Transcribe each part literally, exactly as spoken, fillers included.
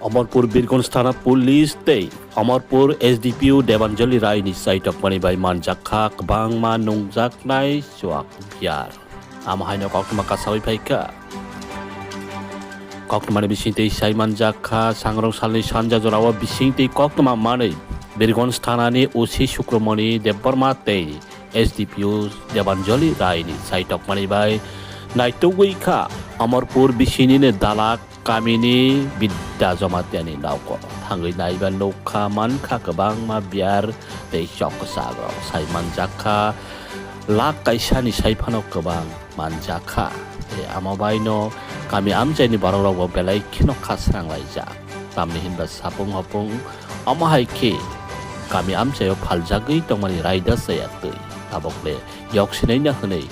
Amarpur Birgonj Thana Police tei Amarpur S D P O Debanjali Rai ni chaitokmani bai manjak kha kwbangma nungjaknai chuak biyar. Amo haino koktwma kasawi phai kha. Koktwmani bisingtwi sai manjak kha, sangrong salni sanja jorao bisingtwi koktwma manwi Birgonj Thana ni O C Sukromoni Debbarma tei S D P O Debanjali Rai ni chaitokmani bai naitugwi kha Amarpur bisingni dalak kamini Bidya Jamatia ni nokol thangwi naiba nukha mankha kwbangma biyar tei chok kwchak rok sai manjak kha, lakh kaisa ni sai phano kwbang manjak kha. Tei amo bai no kami amchai ni borok rok bo belai kheno khasrang laijak, tamni hinba sapung hopung amo hai khe kami amchai o phaljagwi tongmani raida chaya twi tabok le yok sinai na hwnwi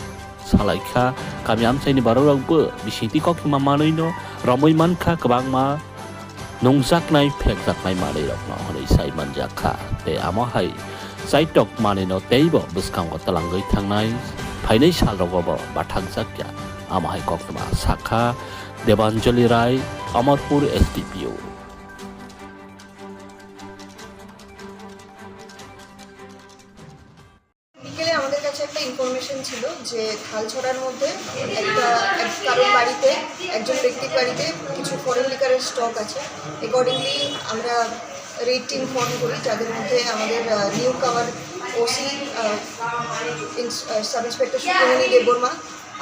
salai kha. Kami amchaini borok rok bo bisingtwi koktwma manwi no romwi man kha, kwbangma nungjaknai phekjaknai manwi rok no hwnwi sai manjak kha. Tei amo hai chaitok manwi no teibo bwskango twlangwi thangnai phainai sal rogo bo bathak jak ya. Amo hai koktwma sakha Debanjali Rai, Amarpur S D P O. বিকেলে আমাদের কাছে একটা ইনফরমেশন ছিল যে থালছড়ার মধ্যে একটা এক কারোর বাড়িতে, একজন ব্যক্তির বাড়িতে কিছু ফরেন লিকারের স্টক আছে। অ্যাকর্ডিংলি আমরা রেড টিম ফর্ম করি, যাদের মধ্যে আমাদের নিউ কামার ওসি সাব ইন্সপেক্টর সুব্রমণি দেববর্মা,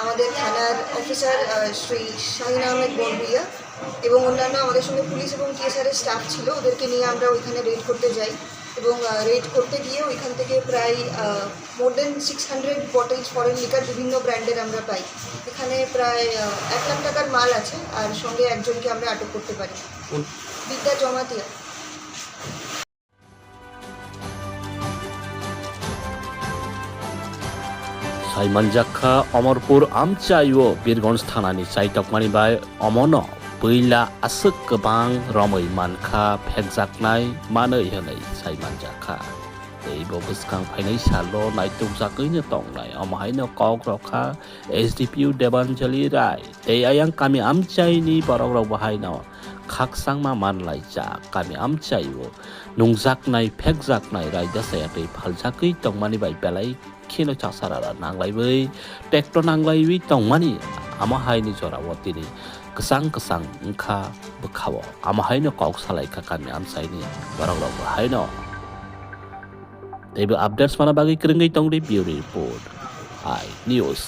আমাদের থানার অফিসার শ্রী শাহিন আহমেদ বড়ভুইয়া এবং অন্যান্য আমাদের সঙ্গে পুলিশ এবং টিএসআর এর স্টাফ ছিল। ওদেরকে নিয়ে আমরা ওইখানে রেড করতে যাই এবং রেড করতে গিয়ে ওইখান থেকে প্রায় more than six hundred bottles foreign liquor বিভিন্ন ব্র্যান্ডের আমরা পাই। এখানে প্রায় আহ, এক লাখ টাকার মাল আছে, আর সঙ্গে একজনকে আমরা আটক করতে পারি। কোন? বিদ্যা Jamatia. Sai manjak kha, Amarpur amchai o Birgonj Thana ni chaitokmani bai omono puila aswk kwbang romwi man kha, phekjaknai manwi hwnwi sai manjak kha. Tei bo bwskang phainai salo naitukjagwino tongnai, omo haino kok rw kha S D P O Debanjali Rai tei ayang kami amchaini borok rok bo haino khakchangma man laijak. Kami amchai o nungjaknai, phekjaknai raida chaya tei phaljagwi tongmani bai belai kheno chasarara nanglaiwi, trekto nanglaiwi tongmani, amo haini jorao tini kwchang kwchang wngkha bwkhao. Amo haino kok salai kha kami amchaini borok rok bo haino. Teibo updates mana bagwi kwrwngwi tongdi Bureau Report, I News.